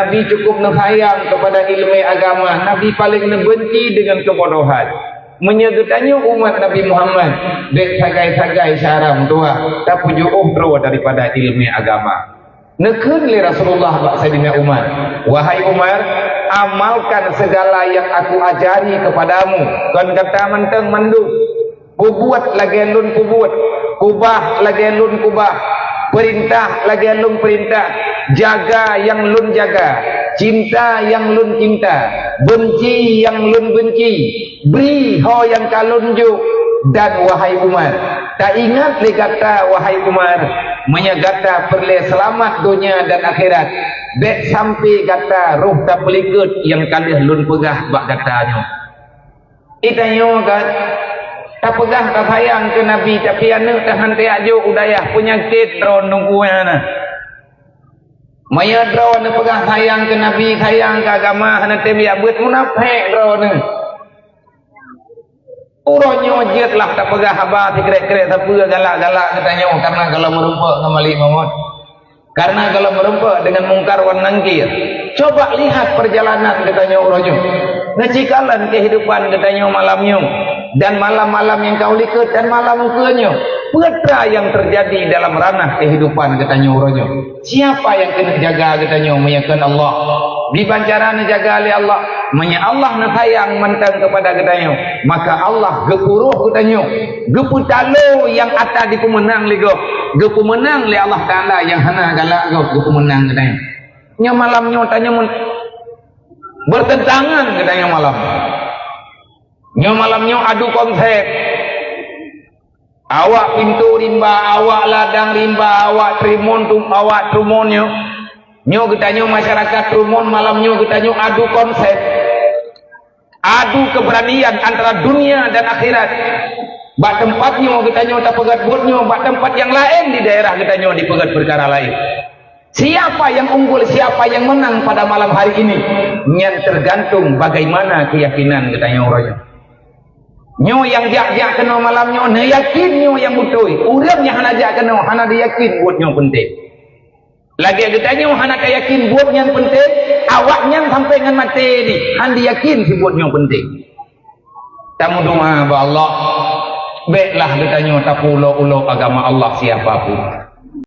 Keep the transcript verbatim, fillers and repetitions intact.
Nabi cukup neusayang kepada ilmu agama, Nabi paling nebenci dengan kebodohan. Meunyoe geutanyoe umat Nabi Muhammad, bék sagai-sagai syara meutuah, tapeujiôh droe daripada ilmu agama. Neukheun lé Rasulullah bak Saidina Umar, "Wahai Umar, amalkan segala yang aku ajari kepadamu." Kon gata mantong mandum. Peubuet lagée lôn peubuet, keubah lagée lôn keubah, peurintah lagée lôn peurintah, jaga nyang lôn jaga, cinta nyang lôn cinta, benci nyang lôn benci, bri ho nyang ka lôn jok. Dan wahai Umar, taingat lé gata, wahai Umar, meunyoe gata peureulée seulamat donya dan akhirat, bék sampai gata roh tapeulikot nyang ka lheueh lôn peugah bak gata nyoe. Geutanyoe kan tapeugah tasayang keu Nabi, tapi aneuëk tahan tajak jok u dayah, peunyakét droe nunggu nyan na. Meunyoe droe neupeugah sayang keu Nabi, sayang keu agama, hana tem jak beuet, munafék droe nyoe. Uroe nyoe jeuet lah tapeugah haba sikrek-krek sapeue galak-galak geutanyoe, karena gohlom meurumpok ngon Malik Mahmud. Karena gohlom meurumpok dengan Mungkar wan Nangkir. Coba lihat perjalanan geutanyoe uroe nyoe. Neucikalon kehidupan geutanyoe malam nyoe dan malam-malam nyang ka u likot dan malam ukeue nyoe. Peue teuma nyang terjadi dalam ranah kehidupan geutanyoe uroe nyoe? Siapa nyang keuneuk jaga geutanyoe meunyoe kon Allah? Diban cara neujaga lé Allah. Meunyoe Allah neusayang mantong kepada geutanyoe, maka Allah geupuroh geutanyoe, geupeutalo nyang ata dipeumeunang lé gob, geupeumeunang lé Allah Taala nyang hana galak gob geupeumeunang geutanyoe. Nyoe malam nyoe tanyoe mun-, bertentangan geutanyoe malam. Nyoe malam nyoe adu konsep. Awak pintoe rimba, awak ladang rimba, awak trimon tu, awak trumon nyoe. Nyoe geutanyoe masyarakat trumon malam nyoe geutanyoe adu konsep. Adu keberanian antara dunia dan akhirat. Bak teumpat nyoe geutanyoe tapeugét buet nyoe, bak teumpat nyang laén di daerah geutanyoe dipeugét peukara laén. Siapa yang unggul, siapa yang menang pada malam hari ini? Nyan tergantung bagaimana keyakinan geutanyoe uroe nyoe. Nyoe nyang jak-jak keunoe malam nyoe, neuyakin nyoe nyang beutôi. Ureuëng nyang hana jak keunoe, hana diyakin buet nyoe penting. Lagée geutanyoe hana tayakin buet nyan penting, awaknyan sampai ngon maté di, han diyakin si buet nyoe penting. Tameudoa bak Allah, béklah geutanyoe tapeuulo-ulo agama Allah siapa pun.